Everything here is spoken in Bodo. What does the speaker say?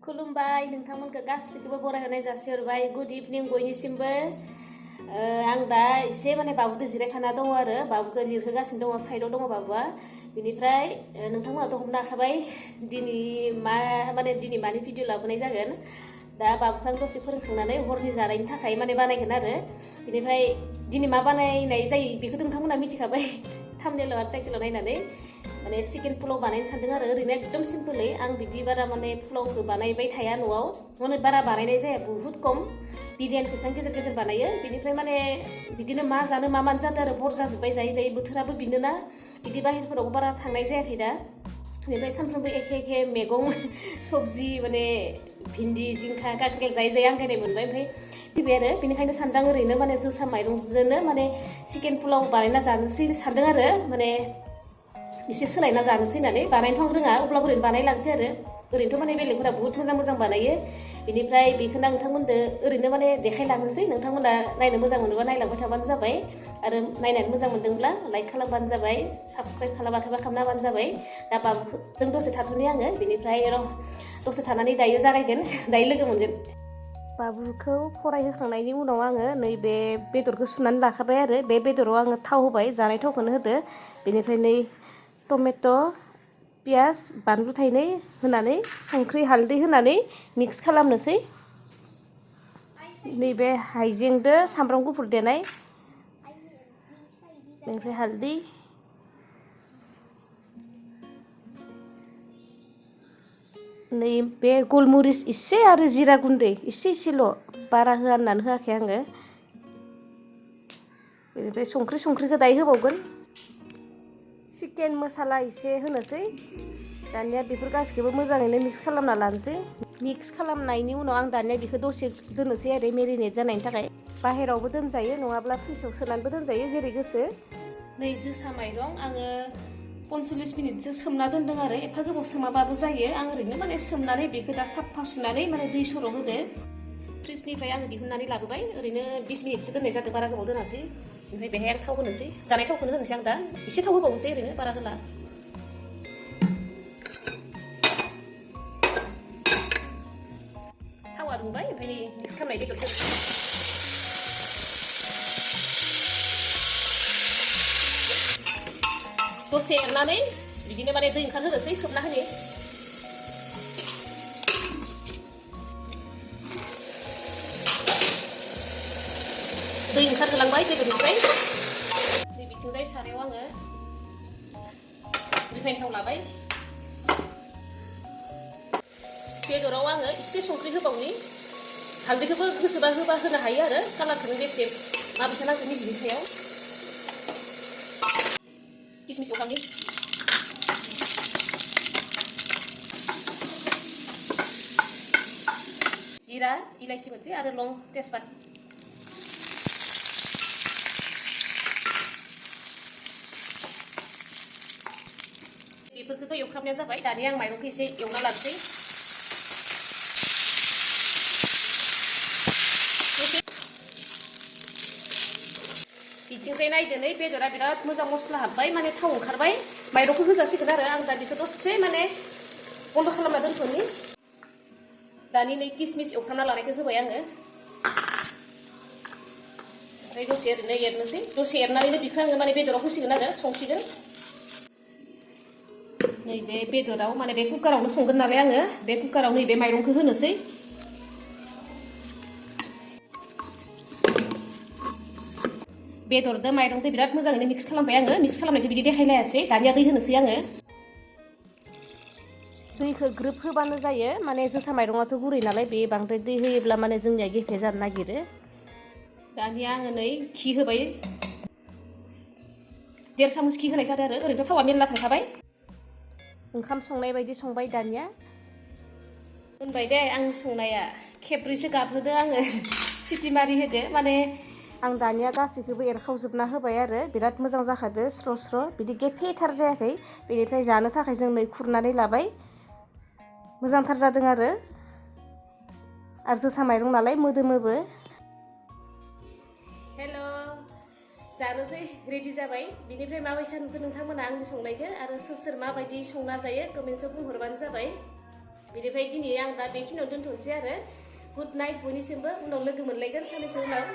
खुलुमबाय नोंथांमोनखौ गासिखौबो बरायहोनाय जासिहरबाय गुड इभिनिं बयनिसिमबो आं दा एसे माने बाबुजों जिरायखाना दङ आरो बाबुखौ लिरहोगासिनो दङ साइडआव दङ बाबुआ बिनिफ्राय नोंथांमोनाथ' हमनो हाखाबाय दिनै मानि भिडिअ लाबोनाय जागोन दा बाबुखौ आं दसे फोरोंखांनानै हरनि जानायनि थाखाय माने बानायगोन आरो बिनिफ्राय दिनै मा बानायनाय जायो बेखौथ' नोंथांमोना मिथिखाबाय थाम्बनेल आरो टाइटेलाव नायनानै माने चिकेन पुलाव बानायनो सानदों आरो ओरैनो एकदम सिम्पोलै आं बिदि बारा माने पुलावखौ बानायबाय थाया न'आव माने बारा बानायनाय जाया बुहुत खम बिरियानिखौसो आं गेजेर गेजेर बानायो बिनिफ्राय माने बिदिनो मा जानो मा मानो जादों आरो बरजा जोब्बाय जायै जायै बोथोराबो बिनोना बिदि बाहेरफोरावबो बारा थांनाय जायाखै दा बेनिफ्राय सानफ्रोमबो एखे मैगं सबजि माने भिन्दि जिंखा काक्रेल जायै जायै आंगायनाय मोनबाय ओमफ्राय फैबाय आरो बेनिखायनो सानदों ओरैनो माने जोसा माइरंजोंनो माने चिकेन पुलाव बानायना जानोसै सानदों आरो माने एसे सोलायना जानोसै होननानै बानायनोथ' आं रोङा अब्लाबो ओरैनो बानायलांसै आरो ओरैनोथ' माने बेलेगफोरा बुहुत मोजां बानायो बेनिफ्राय बेखौनो नोंथांमोननो ओरैनो माने देखायलांनोसै नोंथांमोना नायनो मोजां मोनोबा नायलांबाय थाबानो जाबाय आरो नायनानै मोजां मोनदोंब्ला लाइक खालामबानो जाबाय साबस्क्राइब खालामाखैबा खालामना होबानो जाबाय दा बाबुजों दसे थाथ'नि आङो बेनिफ्राय दसे थानानै दायो जागायगोन दायो लोगो मोनगोन बाबुखौ फरायहोखांनायनि उनाव आङो नैबे बेदरखौ सुनानै लाखाबाय आरो बे बेदराव आङो थाव होबाय जानाय थावखौनो होदो बेनिफ्राय नै टमेट' पियाज बानलु थाइनै होनानै संख्रि हालदै होनानै मिक्स खालामनोसै नैबे हाइजेंदो सामब्राम गुफुर देनाय बेनिफ्राय हालदै नै बे गलमरिस इसे आरो जिरा गुन्दै इसेल' बारा होआ होननानै होआखै आङो बेनिफ्राय संख्रिखौ दायो होबावगोन चिकेन मसाला एसे होनोसै दानिया बेफोर गासिखौबो मोजाङैनो मिक्स खालामना लानोसै मिक्स खालामनायनि उनाव आं दानिया बेखौ दसे दोननोसै आरो मेरिनेट जानायनि थाखाय बाहेरावबो दोनजायो नङाब्ला फ्रिजआव सोनानैबो दोनजायो जेरै गोसो नै जोसा माइरं आङो 45 मिनिटसो सोमना दोनदों आरो एफा गोबाव सोमाबाबो जायो आं ओरैनो माने सोमनानै बेखौ दा साफा सुनानै माने दै सर' होदो फ्रिजनिफ्राय आङो दिहुननानै लाबोबाय ओरैनो 20 मिनिटसो दोननाय जादों बारा गोबाव दोनासै ओमफ्राय बेहाय आं थाव होनोसै जानाय थावखौनो होनोसै आं दा एसे थाव होबावनोसै ओरैनो बारा होला थावा दुंबाय ओमफ्राय मिक्स खालामनाय बेदरखौ दसे एरनानै बिदिनो माने दै ओंखारहोनोसै खोबना होनि दै ओंखारहोलांबाय बेदरनिफ्राय नै बिथिंजाय सारायाव आङो रिफाइन थाव लाबाय बेदराव आङो एसे संख्रि होबावनि हालदैखौबो गोसोबा होनो हायो आरो कालारखौनो बेसे माबेसे नांगौ निजिनि सायाव किसमिस एवखांनि जिरा इलाइसि मोनसे आरो लं तेजपात बेफोरखौथ' एवफ्रामनाया जाबाय दानिया आं माइरंखौ एसे एवना लानोसै बिथिंजाय नायदो नै बेदरा बिराद मोजां मस्ला हाबबाय माने थाव ओंखारबाय माइरंखौ होजासिगोन आरो आं दा बेखौ दसे माने बन्द' खालामना दोनथ'नि दानि नै किसमिस एवफ्रामना लानायखौ होबाय आङो ओमफ्राय दसे ओरैनो एरनोसै दसे एरनानैनो बेखौ आङो माने बेदराव होसिगोन आरो संसिगोन नैबे बेदराव माने बे कुकारावनो संगोन नालाय आङो बे कुकाराव नैबे माइरंखौ होनोसै बेदरदो माइरंदो बिराद मोजाङैनो मिक्स खालामबाय आङो मिक्स खालामनायखौ बिदि देखायलायासै दानिया दै होनोसै आङो दैखौ ग्रोब होबानो जायो माने जोसा माइरङाथ' गुरै नालाय बे बांद्राय दै होयोब्ला माने जोंनिया गेफे जानो नागिरो दानिया आङो नै घि होबाय 1.5 सामुस घि होनाय जादों आरो ओरैनोथ' थावा मेरला थांखाबाय ओंखाम संनाय बायदि संबाय दानिया होनबाय दे आंनि संनाया खेब्रैसो गाबहोदो आङो सिटि मारि होदो माने आं दानिया गासैखौबो एरखावजोबना होबाय आरो बिराद मोजां जाखादो स्र' बिदि गेफेथार जायाखै बेनिफ्राय जानो थाखाय जों नै खुरनानै लाबाय मोजांथार जादों आरो जोसा माइरं नालाय मोदोमोबो हेल' जानोसै रेडि जाबाय बिनिफ्राय माबायसा नुखो नोंथांमोना आंनि संनायखौ आरो सोर माबायदि संना जायो कमेन्ट्सआव बुंहरबानो जाबाय बिनिफ्राय दिनै आं दा बेखिनियाव दोनथ'नोसै आरो गुड नाइट बयनिसिमबो उनाव लोगो मोनलायगोन साननैसो उनाव